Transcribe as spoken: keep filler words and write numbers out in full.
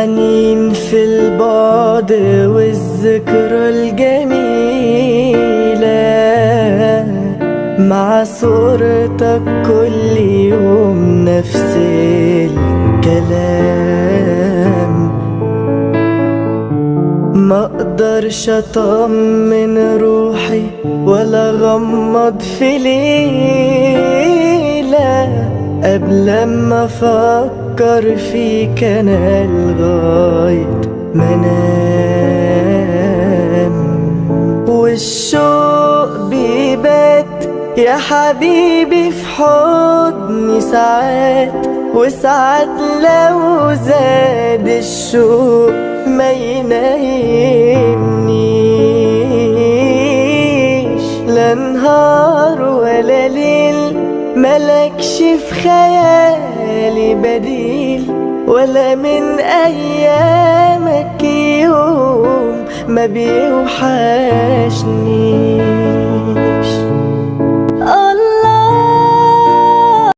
حنين في البعد والذكرى الجميلة، مع صورتك كل يوم نفس الكلام. ما اقدرش اطمن روحي ولا اغمض في ليلة قبل ما افكر فيك انا لغاية ما انام. والشوق بيبات يا حبيبي في حضني ساعات، وساعات لو زاد الشوق ما ينيمنيش. لا نهار ولا ليل ملكش في خيالي بديل، ولا من أيامك يوم ما بيوحشني.